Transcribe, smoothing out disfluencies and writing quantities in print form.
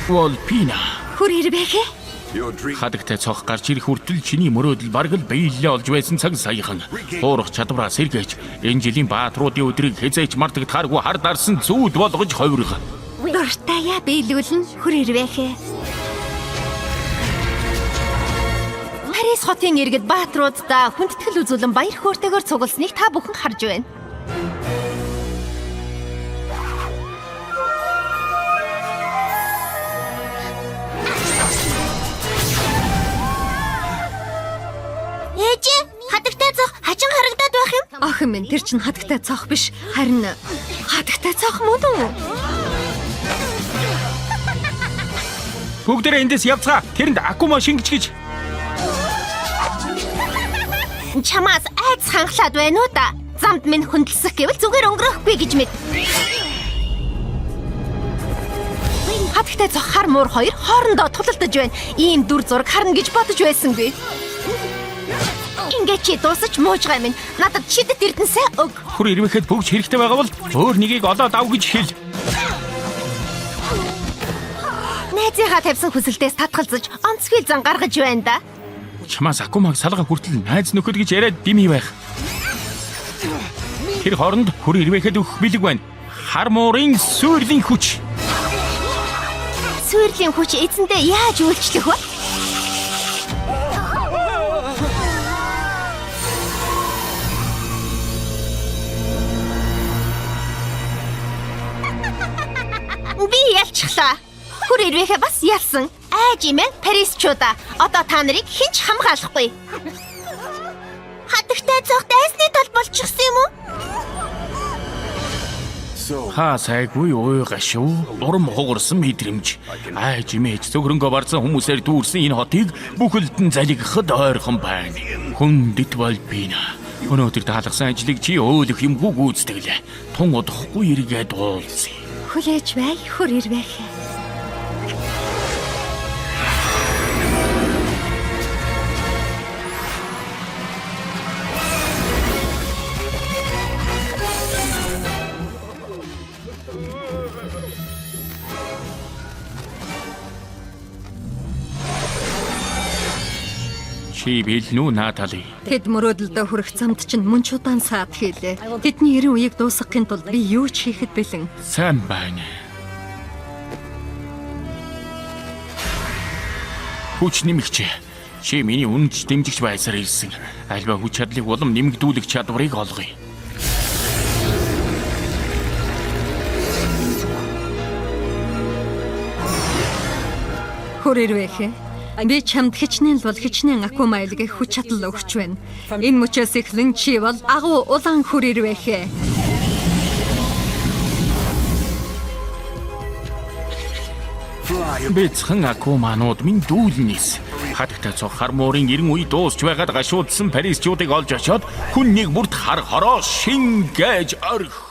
Волпина. Хүр ирвэхэ? Хадагтай цох гарч ирэх хүртэл чиний мөрөөдөл бараг л биелэлээ олж байсан цаг саяхан. Хуурах чадвараас сэргээч. Энэ жилийн баатруудын өдрийг хэзээ ч мартагдахааргүй хар дарсан зүүд болгож ховирго. Дуртаяа биелүүлнэ хүр ирвэхэ. Парис хотын иргэд баатруудаа хүндэтгэл үзүүлэн баяр хөөртэйгээр цугласныг та бүхэн харж байна. Ээжээ, хадагтай цох хачин харагдаад байх юм. Охин минь, тэр чинь хадагтай цох биш, харин хадагтай цох мөн үү? Бүгдээрээ эндээс явцгаа. Тэрэнд Акума шингэж гэж. Чамаас айц ханхлаад байна уу да? Замд минь хөндлөсөх гэвэл зүгээр өнгөрөхгүй гэж мэд. Хадагтай цох хар муур хоёр хоорондоо тулалдаж байна. Ийм дүр зураг харна гэж бодож байсангүй. Ингээ чи дуусаж муужгай минь. Надад шидэт эрдэнсээ өг. Хүр ирвэхэд бүгж хэрэгтэй байгаа бол өөр нэгийг олоод ав гэж хэл. Найзынхаа тавьсан хүсэлтээс татгалзаж онцгой зан гаргаж байна да. Чамаас Акумаг салга хүртэл найз нөхөд гэж яриад дими байх. Тэр хооронд хүр ирвэхэд өгөх бэлэг байна. Хар муурын сүйрлийн хүч. Сүйрлийн хүч эзэндээ яаж үйлчлэх вэ? Би ялчихлаа. Хүр ирвэхэ бас ялсан. Айж имээ Парисчуудаа. Одоо та нарыг хэн ч хамгаалахгүй. Хадагтай цох дайсны тал болчихсон юм уу? Хаа сайгүй ой гашуу, урам хугарсан мэдрэмж. Айж имэж цөгрөнгөө барсан хүмүүсээр дүүрсэн энэ хотыг бүхэлдэн залгихад ойрхон байна. Хүндэт Вальпина. Өнөөдөр таалгасан ажлыг чи өөлөх юмгүй гүйцэтгэлээ. Тун удахгүй эргээд уулзъя. Хүлээж бай, хүр ирвэхэ. Чи бэлнүү Натали? Тэд мөрөөдөлдөө хүрэх замд чинь мөн ч удаан саад хийлээ. Тэдний 90 үеийг дуусгахын тулд би юу ч хийхэд бэлэн. Сайн байна. Хүч нэмэгч. Чи миний үнэнч дэмжигч байсаар ирсэн. Альва хүч чадлыг улам нэмэгдүүлэх чадварыг олгоё. Хүр ирвэхэ. Би чамд хичнээн л бол хичнээн Акума айлгэх хүч чадал өгч байна. Энэ мөчөөс эхлэн чи бол агуу улаан хүр ирвэхэ. Бяцхан Акуманууд минь дүүлнэс. Хадагтай цог хар муурын 90 үе дуусч байгаад гашуудсан Парисчуудыг олж очоод хүн нэг бүрт хар хороо шингээж орхи.